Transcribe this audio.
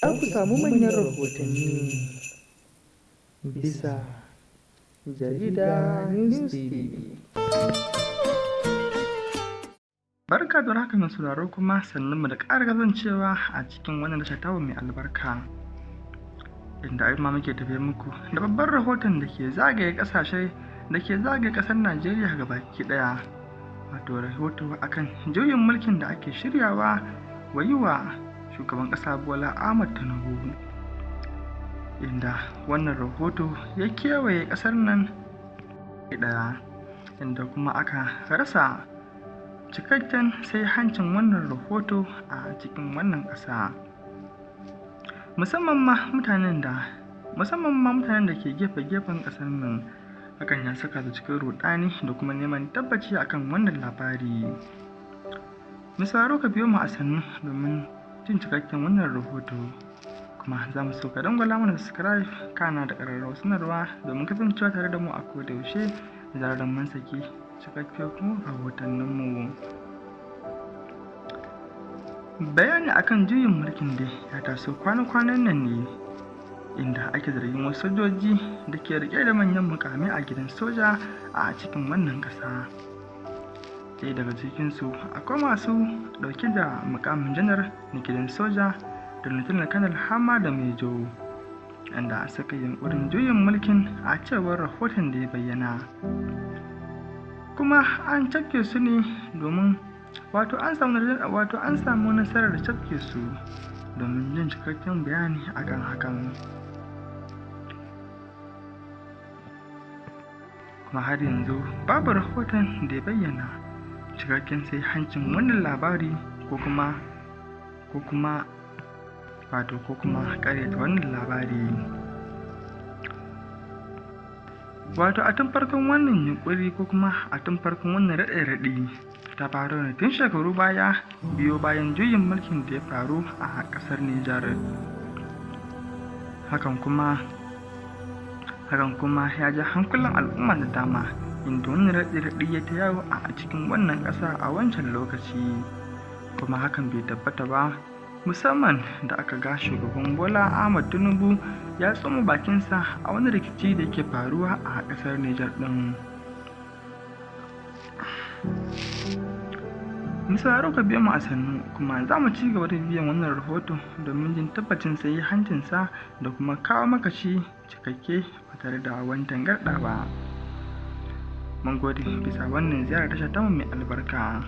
Za ku samu manyan rahotanni bisa Jarida News TV. Barka da haka mai sauraro, kuma sannunmu da ƙara kasancewa a cikin wannan tasha tamu mai albarka, inda a ma muke tafe muku da babban rahoton da ke zagaye ƙasashe da ke zagaye ƙasar Najeriya gabaki ɗaya, wato rahoto akan juyin mulkin da ake shiryawa wa yi wa shugaban ƙasa Bola Ahmad Tinubu, inda wannan rahoto ya kewaye ƙasar nan ɗaya, inda kuma aka rasa cikakken sai hancin wannan rahoto a cikin wannan ƙasa, musamman ma mutanen da ke gefe-gefen ƙasar nan. Hakan ya saka su cikin ruɗani da kuma neman tabbaci akan wannan labari. Misaro, ka biyo mu a sannu domin jin cikakken wannan rahoto, kuma za mu so ka dangwala mana subscribe kana da ƙararrawar sanarwa domin kasancewa tare da mu a koda yaushe da zarar mun saki cikakken rahotanninmu. Bayani akan juyin mulkin dai ya taso kwana-kwanan nan ne, inda ake zargin wasu sojoji da ke rike da manyan mukamai a gidan soja a cikin wannan ƙasa. Ɗaya daga cikinsu akwai masu ɗauke da mukamin janar na gidan soja da lieutenant kanar hama da mejo, inda suka yi yunƙurin juyin mulkin a cewar rahoton da ya bayyana. Kuma an cafke su ne domin wato an samu nasarar cafke su domin jin cikakken bayani akan hakan. Kuma har yanzu babu rahoton da ya bayyana cikakken sai hancin wannan labari ko kuma wato ko kuma ƙaryata wannan labari. Wato a tun farkon wannan yunƙuri, ko kuma a tun farkon wannan raɗe-raɗi, ta faru ne tun shekaru baya, biyo bayan juyin mulkin da ya faru a ƙasar Nijar. Hakan kuma ya ja hankulan al'umma da dama, inda wannan raɗe-raɗi ya ta yawo a cikin wannan ƙasa a wancan lokaci. Kuma hakan bai tabbata ba, musamman da aka ga shugaban Bola Ahmad Tinubu ya tsoma bakinsa a wani rikici da yake faruwa a ƙasar Nijar ɗin. Misaro, ka biyo mu a sannu, kuma za mu ci gaba da biyan wannan rahoto domin jin tabbacin hancinsa da kuma kawo maka shi cikakke ba tare da wani tangarɗa ba. Mun gode bisa wannan ziyarar tasha tamu mai albarka.